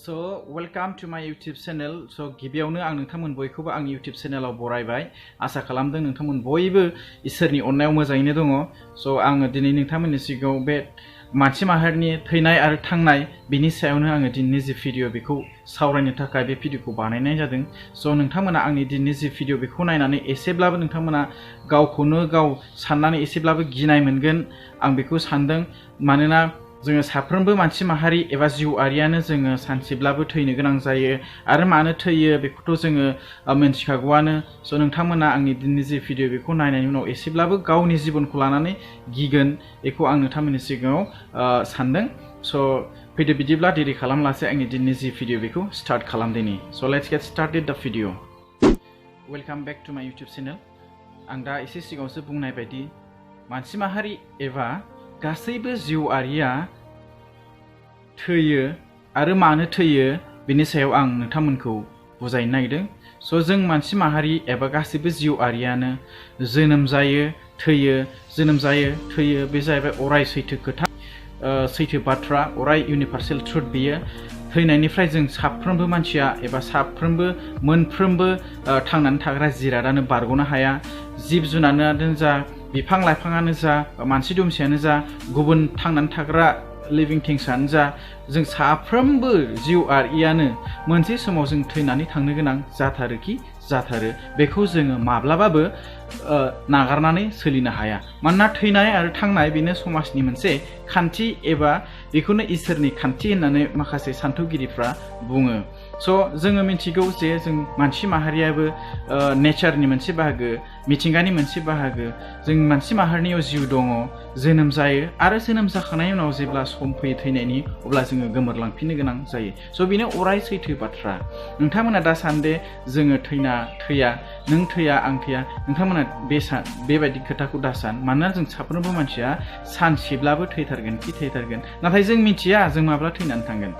So welcome to my YouTube channel. So गिबियावनो आं नोंथांमोन बयखौबो आंनि YouTube चेनेलाव बरायबाय आसा खालामदों नोंथांमोन बयबो इसोरनि अननायाव मोजाङैनो दङ सो आङो दिनै नोंथांमोननि सिगाङाव बे मानसि माहारिनि थैनाय आरो थांनाय बिनि सायावनो आङो दिनैनि जि भिडिअ बेखौ सावरायनो थाखाय बे भिडिअखौ बानायनाय जादों सो नोंथांमोना आंनि दिनैनि जि भिडिअ बेखौ नायनानै एसेब्लाबो नोंथांमोना गावखौनो गाव साननानै एसेब्लाबो गिनाय मोनगोन आं बेखौ सानदों मानोना जोङो साफ्रोमबो मानसि माहारि एबा जिउआरियानो जोङो सानसेब्लाबो थैनो गोनां जायो आरो मानो थैयो बेखौथ' जोङो मिन्थिखागौआनो सो नोंथांमोना आंनि दिनैनि जि भिडिअ बेखौ नायनायनि उनाव एसेब्लाबो गावनि जिबनखौ लानानै गिगोन बेखौ आं नोंथांमोननि सिगाङाव सानदों सो फैदो बिदिब्ला देरि खालामलासे आंनि दिनैनि जि भिडिअ बेखौ स्टार्ट खालामदिनि so let's get started the video welcome back to my YouTube channel आं दा एसे सिगाङावसो बुंनाय बायदि मानसि माहारि एबा गासैबो जिउआरिया थैयो आरो मानो थैयो बेनि सायाव आं नोंथांमोनखौ बुजायनो नागिरदों सो जों मानसि माहारि एबा गासैबो जिउआरियानो जोनोम जायो थैयो बे जाहैबाय अराय सैथो खोथा सैथो बाथ्रा अराय यूनिभार्सेल ट्रुथ बियो थैनायनिफ्राय जों साफ्रोमबो मानसिया एबा साफ्रोमबो मोनफ्रोमबो थांनानै थाग्रा जिरादानो बारग'नो हाया जिब जुनारानो जा बिफां लाइफाङानो जा मानसि दुमसियानो जा गुबुन थांनानै थाग्रा लिभिं थिंग्सआनो जा जों साफ्रोमबो जिउआरियानो मोनसे समाव जों थैनानै थांनो गोनां जाथारो बेखौ जोङो माब्लाबाबो नागारनानै सोलिनो हाया मानोना थैनाय आरो थांनाय बेनो समाजनि मोनसे खान्थि एबा बेखौनो इसोरनि खान्थि होननानै माखासे सान्थौगिरिफ्रा बुङो सो जोङो मिथिगौ जे जों मानसि माहारियाबो नेचारनि मोनसे बाहागो मिथिंगानि मोनसे बाहागो जों मानसि माहारिनियाव जिउ दङ जोनोम जायो आरो जोनोम जाखांनायनि उनाव जेब्ला सम फैयो थैनायनि अब्ला जोङो गोमोरलांफिननो गोनां जायो सो बेनो अराय सैथो बाथ्रा नोंथांमोना दा सानदे जोङो थैया नों थैया आं थैया नोंथांमोना बेबायदि खोथाखौ दा सान मानोना जों साफ्रोमबो मानसिया सानसेब्लाबो थैथारगोन नाथाय जों मिथिया जों माब्ला थैनानै थांगोन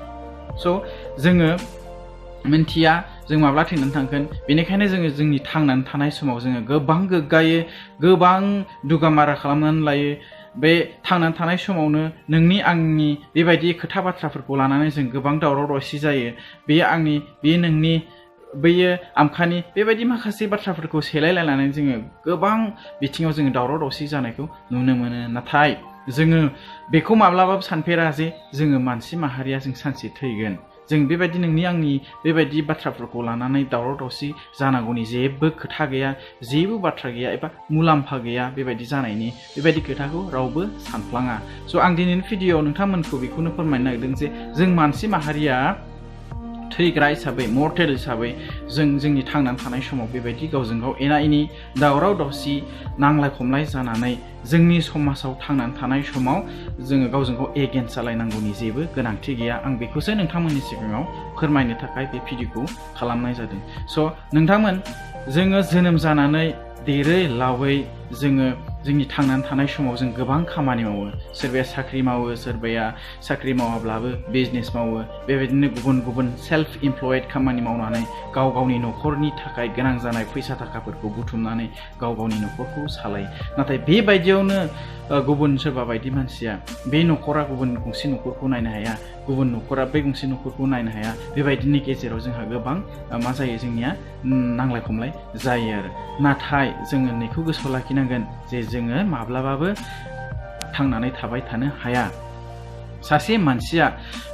सो जोङो मिन्थिया जों माब्ला थैनानै थांगोन बेनिखायनो जोङो जोंनि थांनानै थानाय समाव जोङो गोबां गोग्गायो गोबां दुगामारा खालामनानै लायो बे थांनानै थानाय समावनो नोंनि आंनि बेबायदि खोथा बाथ्राफोरखौ लानानै जों गोबां दावराव दावसि जायो बेयो आंनि बेयो नोंनि बैयो आमखानि बेबायदि माखासे बाथ्राफोरखौ सेलायलायनानै जोङो गोबां बिथिङाव जोङो दावराव दावसि जानायखौ नुनो मोनो नाथाय जोङो बेखौ माब्लाबाबो सानफेरा जे जोङो मानसि माहारिया जों सानसे थैगोन जों बेबायदि नोंनि आंनि बेबायदि बाथ्राफोरखौ लानानै दावराव दावसि जानांगौनि जेबो खोथा गैया जेबो बाथ्रा गैया एबा मुलाम्फा गैया बेबायदि जानायनि बेबायदि खोथाखौ रावबो सानफ्लाङा स' आं दिनैनि भिडिअ'आव नोंथांमोनखौ बेखौनो फोरमायनो नागिरदों जे जों मानसि माहारिया थैग्रा हिसाबै मर्टेल हिसाबै जों जोंनि थांनानै थानाय समाव बेबायदि गावजों गाव एना एनि दावराव दावसि नांलाय खमलाय जानानै जोंनि समाजाव थांनानै थानाय समाव जोङो गावजों गाव एगेन्स्ट जालायनांगौनि जेबो गोनांथि गैया आं बेखौसो नोंथांमोननि सिगाङाव फोरमायनो थाखाय बे भिडिअखौ खालामनाय जादों स' नोंथांमोन जोङो जोनोम जानानै देरै लावै जोङो जोंनि थांनानै थानाय समाव जों गोबां खामानि मावो सोरबाया साख्रि मावो सोरबाया साख्रि मावाब्लाबो बिजनेस मावो बेबायदिनो गुबुन सेल्फ इमप्लयेड खामानि मावनानै गावनि न'खरनि थाखाय गोनां जानाय फैसा थाखाफोरखौ बुथुमनानै गावनि न'खरखौ सालायो नाथाय बेबायदियावनो गुबुन सोरबा बायदि मानसिया बे न'खरा गुबुन गंसे न'खरखौ नायनो हाया गुबुन न'खरा बै गंसे न'खरखौ नायनो हाया बेबायदिनि गेजेराव जोंहा गोबां मा जायो जोंनिया नांलाय खमलाय जायो आरो नाथाय जोङो नैखौ गोसोआव लाखिनांगोन जे जोङो माब्लाबाबो थांनानै थाबाय थानो हाया सासे मानसिया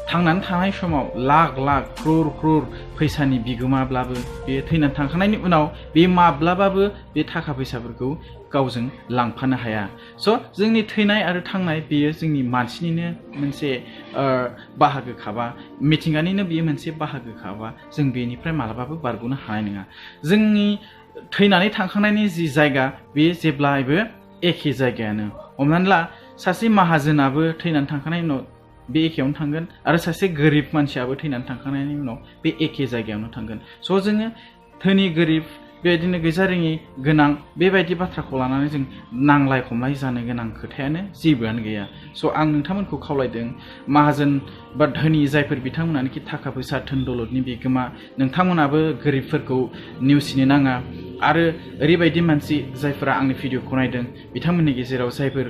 थांनानै थानाय समाव लाख क्रर फैसानि बिगोमाब्लाबो बे थैनानै थांखांनायनि उनाव बे माब्लाबाबो बे थाखा फैसाफोरखौ गावजों लांफानो हाया स' जोंनि थैनाय आरो थांनाय बेयो जोंनि मानसिनिनो मोनसे बाहागोखाबा मिथिंगानिनो बेयो मोनसे बाहागोखाबा जों बेनिफ्राय माब्लाबाबो बारग'नो हानाय नङा जोंनि थैनानै थांखांनायनि जि जायगा बे जेब्लायबो एखे जायगायानो हमनानै ला सासे माहाजोनाबो थैनानै थांखांनायनि उनाव बे एखेयावनो थांगोन आरो सासे गोरिब मानसियाबो थैनानै थांखांनायनि उनाव बे एखे जायगायावनो थांगोन स' जोङो धोनि गोरिब बेबायदिनो गैजारोङि गोनां बेबायदि बाथ्राखौ लानानै जों नांलाय खमलाय जानो गोनां खोथायानो जेबोआनो गैया स' आं नोंथांमोनखौ खावलायदों माहाजोन बा धोनि जायफोर बिथांमोनानोखि थाखा फैसा धोन दौलतनि बिगोमा नोंथांमोनाबो गोरिबफोरखौ नेवसिनो नाङा आरो ओरैबायदि मानसि जायफोरा आंनि भिडिअखौ नायदों बिथांमोननि गेजेराव जायफोर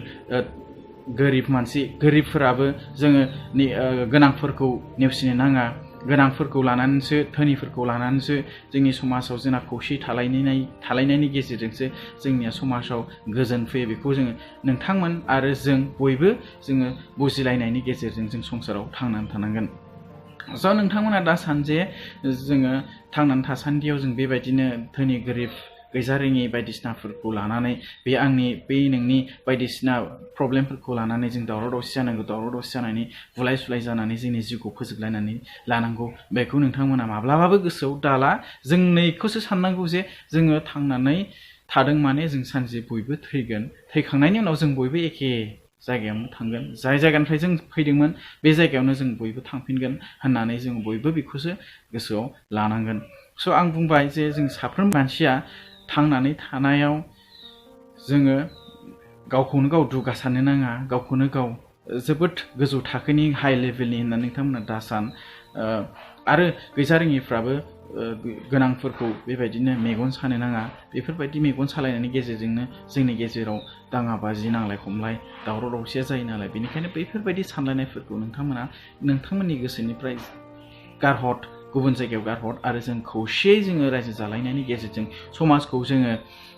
गोरिब मानसि गोरिबफोराबो जोङो गोनांफोरखौ नेवसिनो नाङा गोनांफोरखौ लानानैसो धोनिफोरखौ लानानैसो जोंनि समाजाव जोंना खौसे थालायनायनि गेजेरजोंसो जोंनिया समाजाव गोजोन फैयो बेखौ जोङो नोंथांमोन आरो जों बयबो जोङो बुजिलायनायनि गेजेरजों जों संसाराव थांनानै थानांगोन स' नोंथांमोना दा सान जे जोङो थांनानै थासान्दियाव जों बेबायदिनो धोनि गोरिब गैजारोङि बायदिसिनाफोरखौ लानानै बे नोंनि बायदिसिना प्रब्लेमफोरखौ लानानै जों दावराव दावसि जानांगौ दावराव दावसि जानानै बुलाय सुलाय जानानै जोंनि जिउखौ फोजोबलायनानै लानांगौ बेखौ नोंथांमोना माब्लाबाबो गोसोआव दाला जों नैखौसो साननांगौ जे जोङो थांनानै थादों माने जों सानसे बयबो थैगोन थैखांनायनि उनाव जों बयबो एखे जायगायावनो थांगोन जाय जायगानिफ्राय जों फैदोंमोन बे जायगायावनो जों बयबो थांफिनगोन होननानै जों बयबो बेखौसो गोसोआव लानांगोन स' आं बुंबाय जे जों साफ्रोम मानसिया थांनानै थानायाव जोङो गावखौनो गाव दुगा साननो नाङा गावखौनो गाव जोबोद गोजौ थाखोनि हाइ लेभेलनि होननानै नोंथांमोना दा सान आरो गैजारोङिफ्राबो गोनांफोरखौ बेबायदिनो मेगन सानो नाङा बेफोरबायदि मेगन सालायनायनि गेजेरजोंनो जोंनि गेजेराव दाङाबाजि नांलाय खमलाय दावराव दावसिया जायो नालाय बेनिखायनो बैफोरबायदि सानलायनायफोरखौ नोंथांमोना नोंथांमोननि गोसोनिफ्राय गारहर गुबुन जायगायाव गारहर आरो जों खौसेयै जोङो रायजो जालायनायनि गेजेरजों समाजखौ जोङो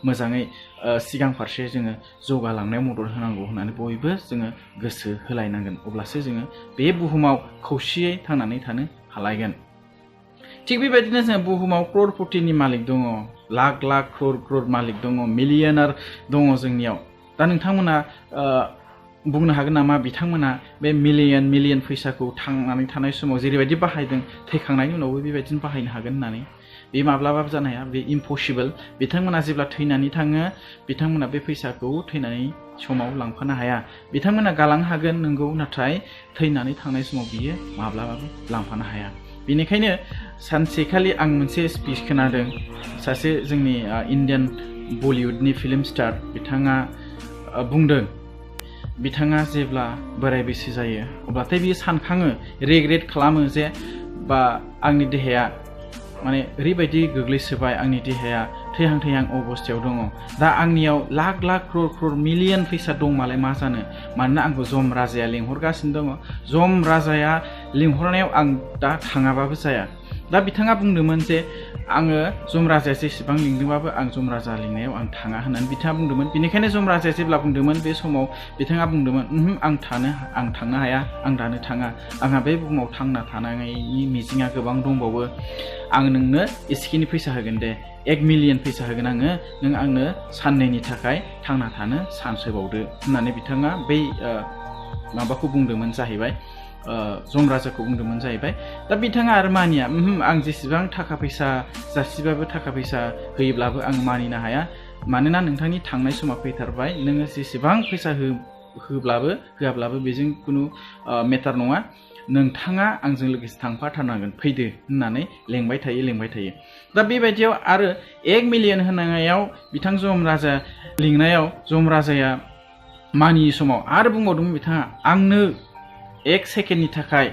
मोजाङै सिगां फारसे जोङो जौगालांनायाव मदद होनांगौ होननानै बयबो जोङो गोसो होलायनांगोन अब्लासो जोङो बे बुहुमाव खौसेयै थांनानै थानो हालायगोन थिग बेबायदिनो जोङो बुहुमाव क्ररपतिनि मालिक दङ लाख लाख क्रर मालिक दङ मिलियनार दङ जोंनियाव दा नोंथांमोना बुंनो हागोन नामा बिथांमोना बे मिलियन फैसाखौ थांनानै थानाय समाव जेरैबायदि बाहायदों थैखांनायनि उनावबो बेबायदिनो बाहायनो हागोन होननानै बे माब्लाबाबो जानो हाया बे इम्पसिबल बिथांमोना जेब्ला थैनानै थाङो बिथांमोना बे फैसाखौ थैनानै समाव लांफानो हाया बिथांमोना गालांनो हागोन नंगौ नाथाय थैनानै थांनाय समाव बियो माब्लाबाबो लांफानो हाया बेनिखायनो सानसेखालि आं मोनसे स्पिच खोनादों सासे जोंनि इन्डियान बलिउडनि फिल्म स्टार बिथाङा बुंदों बिथाङा जेब्ला बोराय बैसो जायो अब्लाथाय बियो सानखाङो रिग्रेट खालामो जे बा आंनि देहाया माने ओरैबायदि गोग्लैसोबाय आंनि देहाया थैहां अबस्थायाव दङ दा आंनियाव लाख लाख क्रर मिलियन फैसा दं मालाय मा जानो मानोना आंखौ जम राजाया लिंहरगासिनो दङ जम राजाया लिंहरनायाव आं दा थाङाबाबो जाया दा बिथाङा बुंदोंमोन जे आङो जम राजाया जेसेबां लिंदोंबाबो आं जम राजा लिंनायाव आं थाङा होननानै बिथाङा बुंदोंमोन बेनिखायनो जम राजाया जेब्ला बुंदोंमोन बे समाव बिथाङा बुंदोंमोन आं थांनो हाया आं दानो थाङा आंहा बे बुहुमाव थांना थानायनि मिजिङा गोबां दंबावो आं नोंनो एसेखिनि फैसा होगोन दे 1 मिलियन फैसा होगोन आङो नों आंनो साननैनि थाखाय थांना थानो चान्स होबावदो होननानै बिथाङा बै माबाखौ बुंदोंमोन जाहैबाय जम राजाखौ बुंदोंमोन जाहैबाय दा बिथाङा आरो मानिया आं जेसेबां थाखा फैसा जासिबाबो थाखा फैसा होयोब्लाबो आं मानिनो हाया मानोना नोंथांनि थांनाय समा फैथारबाय नोङो जेसेबां फैसा होआब्लाबो बेजों खुनु मेटार नङा नोंथाङा आंजों लोगोसे थांफाथारनांगोन फैदो होननानै लेंबाय थायो दा बेबायदियाव आरो 1 मिलियन होनायाव बिथां जम राजा लिंनायाव जम राजाया मानियै समाव आरो बुंबावदोंमोन बिथाङा आंनो 1 सेकेन्डनि थाखाय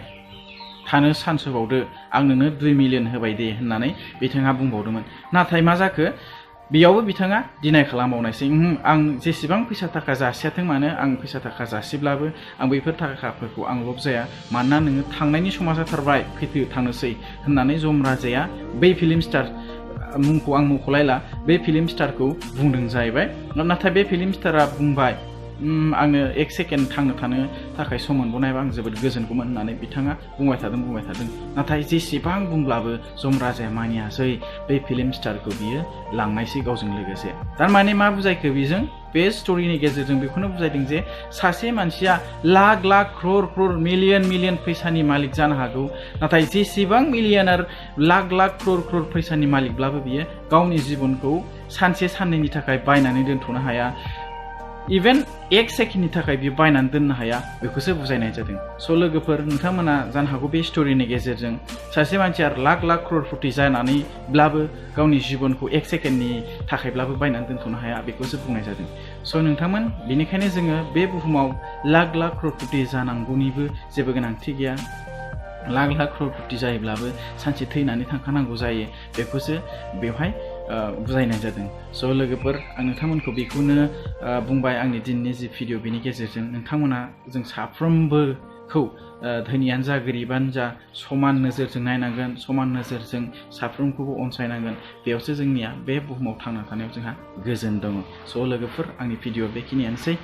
थानो चान्स होबावदो आं नोंनो 2 मिलियन होबाय दे होननानै बिथाङा बुंबावदोंमोन नाथाय मा जाखो बेयावबो बिथाङा डिनाय खालामबावनायसै आं जेसेबां फैसा थाखा जासियाथों मानो आं फैसा थाखा जासिब्लाबो आं बैफोर थाखाफोरखौ आं लब जाया मानोना नोङो थांनायनि समा जाथारबाय फैदो थांनोसै होननानै जम राजाया बै फिल्म स्टार मुंखौ आं मख'लायला बे फिल्म स्टारखौ बुंदों जाहैबाय नाथाय बे फिल्म स्टारा बुंबाय आंनो 1 सेकेन्ड थांनो थानो थाखाय सम मोनबावनायबा आं जोबोद गोजोनगौमोन होननानै बिथाङा बुंबाय थादों नाथाय जेसेबां बुंब्लाबो जम राजाया मानियासै बे फिल्म स्टारखौ बियो लांनायसै गावजों लोगोसे थारमाने मा बुजायखो बेजों बे स्ट'रिनि गेजेरजों बेखौनो बुजायदों जे सासे मानसिया लाख लाख क्रर मिलियन फैसानि मालिक जानो हागौ नाथाय जेसेबां मिलियनार लाख लाख क्रर फैसानि मालिकब्लाबो बियो गावनि जिबनखौ सानसे साननैनि थाखाय बायनानै दोनथ'नो हाया इभेन 1 सेकेन्डनि थाखाय बियो बायनानै दोननो हाया बेखौसो बुजायनाय जादों स' लोगोफोर नोंथांमोना जानो हागौ बे स्ट'रिनि गेजेरजों सासे मानसिया लाख लाख क्ररपति जानानैब्लाबो गावनि जिबनखौ 1 सेकेन्डनि थाखायब्लाबो बायनानै दोनथ'नो हाया बेखौसो बुंनाय जादों स' नोंथांमोन बेनिखायनो जोङो बे बुहुमाव लाख लाख क्ररपति जानांगौनिबो जेबो गोनांथि गैया लाख लाख क्ररपति जायोब्लाबो सानसे थैनानै थांखानांगौ जायो बेखौसो बेवहाय बुजायनाय जादों स' लोगोफोर आं नोंथांमोनखौ बेखौनो बुंबाय आंनि दिननि जि भिडिअ बेनि गेजेरजों नोंथांमोना जों साफ्रोमबो खौ धोनियानो जा गोरिबानो जा समान नोजोरजों नायनांगोन समान नोजोरजों साफ्रोमखौबो अनसायनांगोन बेयावसो जोंनिया बे बुहुमाव थांना थानायाव जोंहा गोजोन दङ स' लोगोफोर आंनि भिडिअ बेखिनियानोसै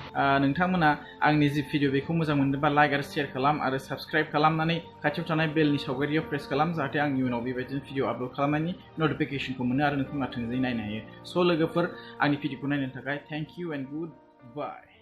नोंथांमोना आंनि जि भिडिअ बेखौ मोजां मोनदोंबा लाइक आरो शेयार खालाम आरो साबस्क्राइब खालामनानै खाथियाव थानाय बेलनि सावगारियाव प्रेस खालाम जाहाथे आं इयुनाव बेबायदिनो भिडिअ आपल'ड खालामनायनि नटिफिकेसनखौ मोनो आरो नोंथांमोना थोंजोङै नायनो हायो स' लोगोफोर आंनि भिडिअखौ नायनो थाखाय thank you and good bye